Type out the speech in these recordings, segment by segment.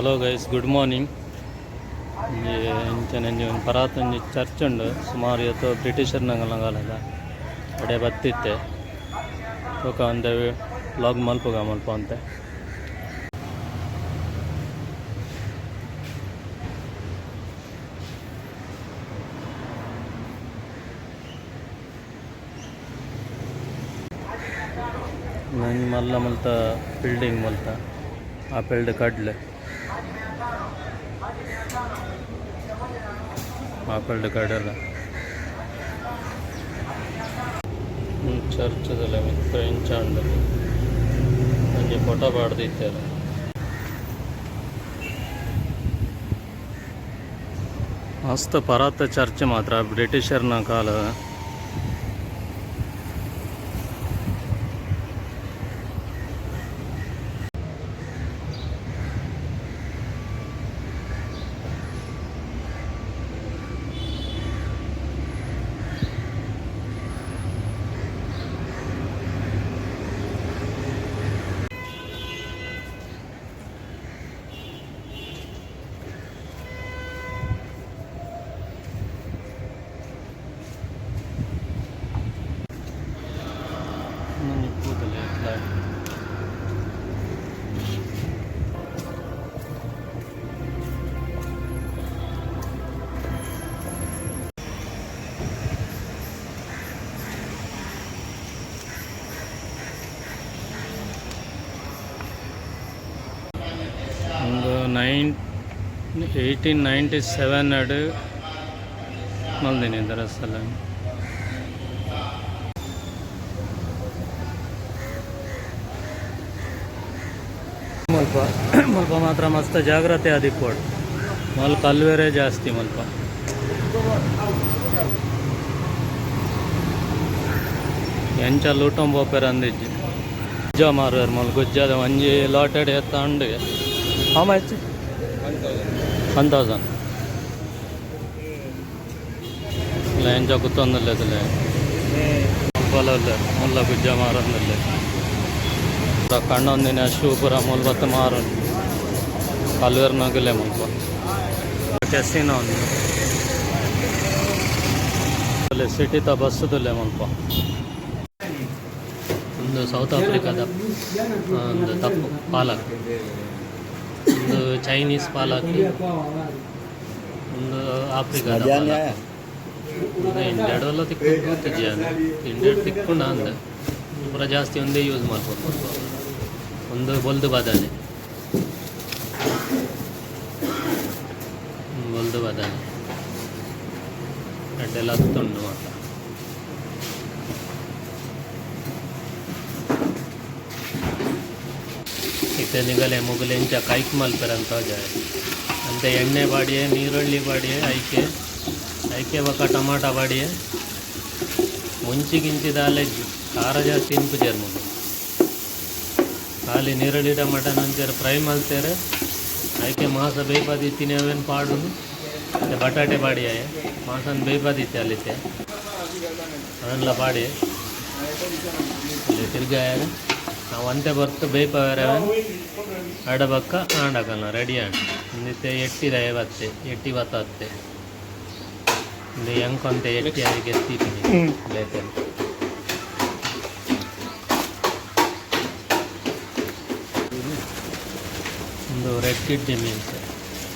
Hello guys, good morning. ಒಂಜಿ ಇಂಚನೆ ಒಂಜಿ ಒಂಜಿ ಪರಾತ್ ಒಂಜಿ ಚರ್ಚ್ ಉಂಡು. ಸುಮಾರು ಏತೋ ಬ್ರಿಟಿಷರ್ನಗಲ್ನ ಕಾಲದ ಅಡೆ ಬತ್ತಿತ್ತೆ. ಬೊಕ ಒಂತೆ ವ್ಲಾಗ್ ಮಲ್ಪುಗ ಮಲ್ಪ ಒಂತೆ. ಒಂಜಿ ಮಲ್ಲ ಮಲ್ತ ಬಿಲ್ಡಿಂಗ್ ಮಲ್ತ ಆಪೆಲ್ಡ್ ಕಡ್ಲೆ ಆಪೆಲ್ಡ್ ಕಡಲ ಚರ್ಚ್ ದ ಮಿತ್ತ್ ಇಂಚ ಉಂಡು. ಒಂಜಿ ಫೊಟೊ ಪಾಡ್ದಿತ್ತೆರ್. ಮಸ್ತ್ ಪರಾತ್ ಚರ್ಚ್ ಮಾತ್ರ, ಬ್ರಿಟಿಷೆರ್ನ ಕಾಲದ. ಉಂದೊಂಜಿ ಕೂದಲೆ ಎಡ್ಲೆ. ಉಂದು 1897 ಡ್ ಮಲ್ದಿನಿ ದರಸಲ. ಮುಲ್ಪ ಮುಲ್ಪ ಮಾತ್ರ ಮಸ್ತ್ ಜಾಗ್ರತೆ ಆದಿಪ್ಪೊಡು. ಮುಲ್ಪ ಕಲ್ವೆರೆ ಜಾಸ್ತಿ ಮುಲ್ಪ. ಎಂಚ ಲೂಟೊಂದು ಪೋಪೆರ್ ಅಂದಿಜ್ಜಿ. ಗುಜ್ಜ ಮಾರುವೆರ್ ಮುಲ್ಪ. ಗುಜ್ಜದ ಒಂಜಿ ಲಾಟೆಡ್ ಏತ ಉಂಡು. How much? 1000. ಎಂಚ ಕುತ್ತೊಂದುಲ್ಲೆ ತೂಲೆ. ಮುಲ್ಪಲ ಉಲ್ಲೆರ್, ಮುಲ್ಲ ಗುಜ್ಜ ಮಾರೊಂದುಲ್ಲೆರ್. ಕಂಡೊಂದಿನ ಶೂ ಪೂರ ಮೂಲು ಬತ್ತ್ ಮಾರುನು. ಕಲ್ವೆರ್ನಗುಲೆ ಮುಲ್ಪ. ಕೆಸಿನೋ ಉಂದು. ಸಿಟಿತ ಬಸ್ಸ್ ತೂಲೆ ಮುಲ್ಪ. ಉಂದು ಸೌತ್ ಆಫ್ರಿಕಾದ ಒಂದು ತಪ್ಪು ಪಾಲಕ್. ಉಂದು ಚೈನೀಸ್ ಪಾಲಕ್. ಉಂದು ಆಫ್ರಿಕಾದ ಪಾಲಕ್. ಉಂದು ಇಂಡಿಯಾಡಲ ತಿಕ್ಕುಂಡು ಗೊತ್ತಿಜ್ಜಿ ಯಾನ್. ಇಂಡಿಯಾಡ್ ತಿಕ್ಕುಂಡ ಅಂದ್. ಪೂರ ಜಾಸ್ತಿ ಉಂದೇ ಯೂಸ್ ಮಲ್ಪುನು ಮುಲ್ಪ. ಉಂದು ಬೊಲ್ದು ಬದನೆ. ಬೊಲ್ದು ಬದನೆ ಎಡ್ಡೆ ಲತ್ತುಂಡು ಮಾತ. ಇತ್ತೆ ನಿಗಲೆ ಮೊಗುಲು ಎಂಚ ಕೈಕ್ ಮಲ್ಪೆರಂತ ತೋಜಾವೆ. ಅಂತೆ ಎಣ್ಣೆ ಪಾಡಿಯೆ, ನೀರುಳ್ಳಿ ಪಾಡಿಯೆ, ಐಕೆ ಐಕೆ ಬೊಕ ಟಮಾಟ ಪಾಡಿಯೆ. ಮುಂಚಿ ಗಿಂಚಿ ದಾಲ ಇಜ್ಜಿ. ಖಾರ ಜಾಸ್ತಿ ತಿನ್ಪುಜೆರ್ ಮೊಕುಲು. ಖಾಲಿ ನೀರುಳ್ಳಿ ಟಮಾಟನ್ ಒಂಚೂರು ಫ್ರೈ ಮಲ್ತೆರ್. ಐಕೆ ಮಾಸ ಬೇಯ್ಪಾದಿತ್ತಿನ ಅವೆನ್ ಪಾಡುನು. ಇತ್ತೆ ಬಟಾಟೆ ಪಾಡಿಯೆ. ಮಾಸನ್ ಬೇಯ್ಪಾದಿತ್ತೆ ಅಲ್ಲಿತ್ತೆ, ಅವೆನ್ಲ ಪಾಡಿ ತಿರ್ಗಾಯೆರ್. ನಾವು ಒಂತೆ ಪೊರ್ತು ಬೇಯ್ಪಾವೆರೆ ಅವೆನ್. ಅಡ ಬೊಕ್ಕ ಆಂಡ್ ಅಕಲ್ನ ರೆಡಿ ಆಂಡ್. ಉಂದಿತ್ತೆ ಎಟ್ಟಿದಾಯೆ ಬತ್ತೆ, ಎಟ್ಟಿ ಬತ್ತತ್ತೆ. ಉಂದು ಎಂಕ್ ಒಂತೆ ಎಟ್ಟಿ ಆದ್ ಗೆತ್ತಿದ್ದೀನಿ ಬೇತೆ. ಉಂದು ರೆಡ್ ಕಿಡ್ನಿ ಬೀನ್ಸ್,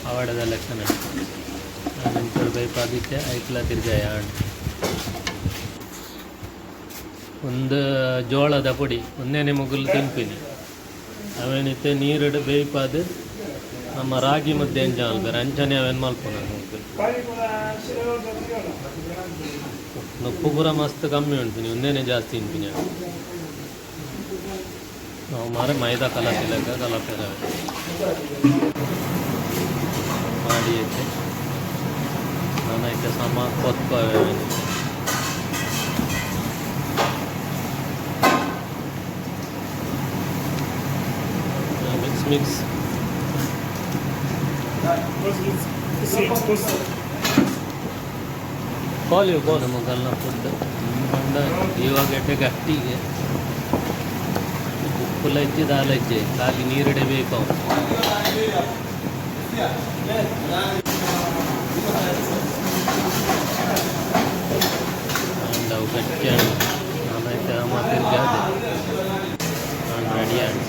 ಆವಡೆದ ಲೆಕ್ಕನೆ. ಒಂಚೂರು ಬೇಯ್ಪಾದಿತ್ತೆ, ಐಕ್ಲ ತಿರ್ಗಾಯ, ಆಂಡ್. ಒಂದು ಜೋಳದ ಪೊಡಿ, ಒಂದೇನೆ ಮೊಗುಲು ತಿನ್ಪಿನಿ. ಅವೇನಿತ್ತೆ ನೀರುಡು ಬೇಯ್ಪಾದ್, ನಮ್ಮ ರಾಗಿ ಮುದ್ದೆ ಎಂಚ ಮಲ್ಪೆರ್ ಅಂಚನೆ ಅವೇನು ಮಲ್ಪುನ ಮೊಗುಲು. ಉಪ್ಪು ಪೂರ ಮಸ್ತ್ ಕಮ್ಮಿ ಉಂಟು, ಒಂದೇನೆ ಜಾಸ್ತಿ ತಿನ್ಪಿನಿ. ನಾವು ಮಾರೆ ಮೈದಾ ಕಲತಿಲೆಕ್ಕ ಕಲಪೆರ್ ಮಾಡಿ ಐತೆ. ನಾನು ಐತೆ ಸಮ ಕೊತ್ಪವೆ. Mix mix. Call you call. ಮೊಗಲ್ನ food ಪಂಡ ಇವಾಗ ಎಡ್ಡೆ ಗಟ್ಟಿಗೆ ಉಪ್ಪುಲ ಇಜ್ಜಿ, ದಾಲ ಇಜ್ಜಿ, ಖಾಲಿ ನೀರಿಡೆ ಬೇಕು. ಆಂಡ ಅವು ಗಟ್ಟಿ ಆಂಡ್. ಆಮೇಲೆ ಮಾತಿರ್ಗಾದೆ ನಾನು ರೆಡಿ ಆಂಡ್.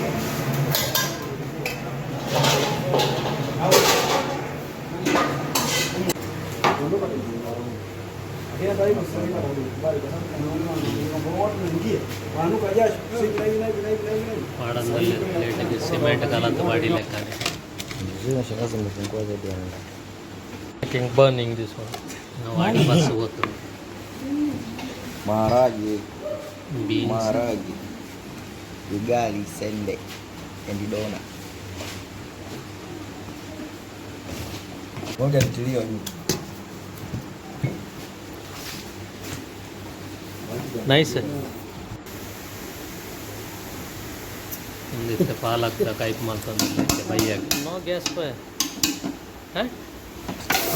ಪಾಡಂದಲ್ಲಿ ಪ್ಲೇಟಿಗೆ cement ಕಲತ್ body ಲೆಕ್ಕನೆ. Shangazi umefungua zaidi ya making burning this one. ನಾವು ಆಡಿ ಬಸ್ ಗೊತ್ತು. Maharage, beans. Maharage, ugali, sembe and dona. Mwaga ntilio juu. Nice. ಒಂದಿತ್ತೆ ಪಾಲಕ್ದ Kaif ಮಲ್ತೊಂದು ಬಯ್ಯಾಗ ನೋ ಗ್ಯಾಸ್ ಪೋಯ.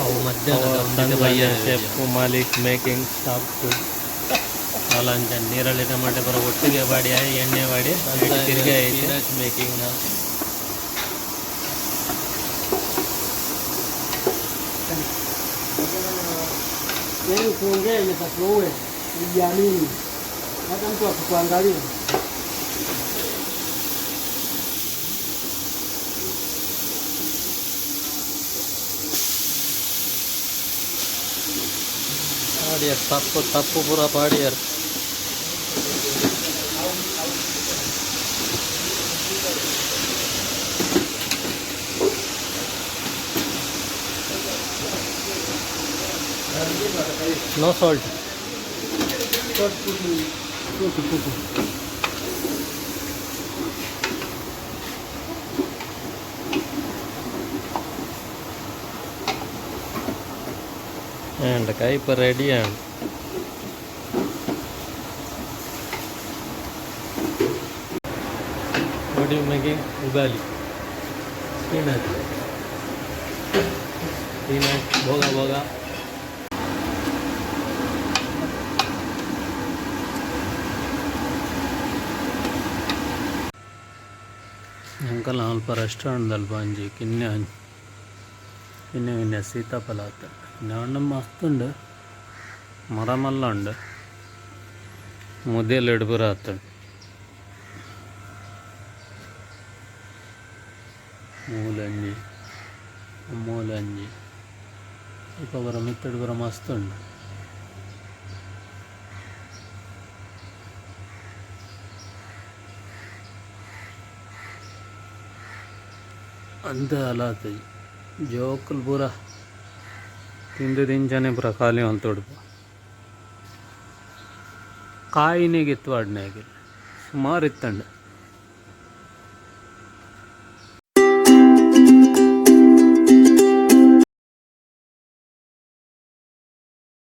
ಅವು ಮಧ್ಯಾಹ್ನದ ಬಯ್ಯ. Chef Malik making stop food. ಅಲಂಚ ನೀರಲ್ಲಿ ಟಮಾಟೆ ಬರೋ ಒಟ್ಟಿಗೆ ಬಾಡಿ, ಎಣ್ಣೆ ಬಾಡಿ ತಿರ್ಗಿ ಐತೆ. Spinach making now. Yaani kuongea inatakiwa uwe ujiamini, hata mtu akikuangalia. ಪಾಡಿಯರ್ ತಪ್ಪು ತಪ್ಪು ಪೂರ ಪಾಡಿಯರ್. No salt. Tupu. And ಕೈಪ ready and. What you making? Ugali. Spinach. Spinach, ಭೋಗ ಭೋಗ. ಅಂಕಲ್ ಅಲ್ಪ ರೆಸ್ಟೋರೆಂಟ್ ಅಲ್ಪ ಒಂಜಿ ಕಿನ್ಯ ಕಿನ್ಯ ಕಿನ್ಯ ಸೀತಾಫಲ ಆತ. ಕಿನ್ಯ ಮಸ್ತ್ ಉಂಡು, ಮರ ಮಲ್ಲ ಉಂಡು, ಮುದೆಲ್ ಪೂರ ಆತುಂಡು. ಮೂಲಂಜಿ ಮೂಲಂಜಿ ಅಲ್ಪ ಪೂರ ಮಿತ್ತುಡು ಪೂರ ಮಸ್ತ್ ಉಂಡು. ಅಂತೆ ಅಲ ಆತುಜಿ. ಜೋಕುಲು ಪೂರ ತಿಂದು ದಿಂಚನೆ ಪೂರ ಖಾಲಿ ಮಲ್ತೊಡು. ಕಾಯಿನೆಗ್ ಇತ್ವಾಡ್ನೆ ಸುಮಾರು ಇತ್ತಂಡು.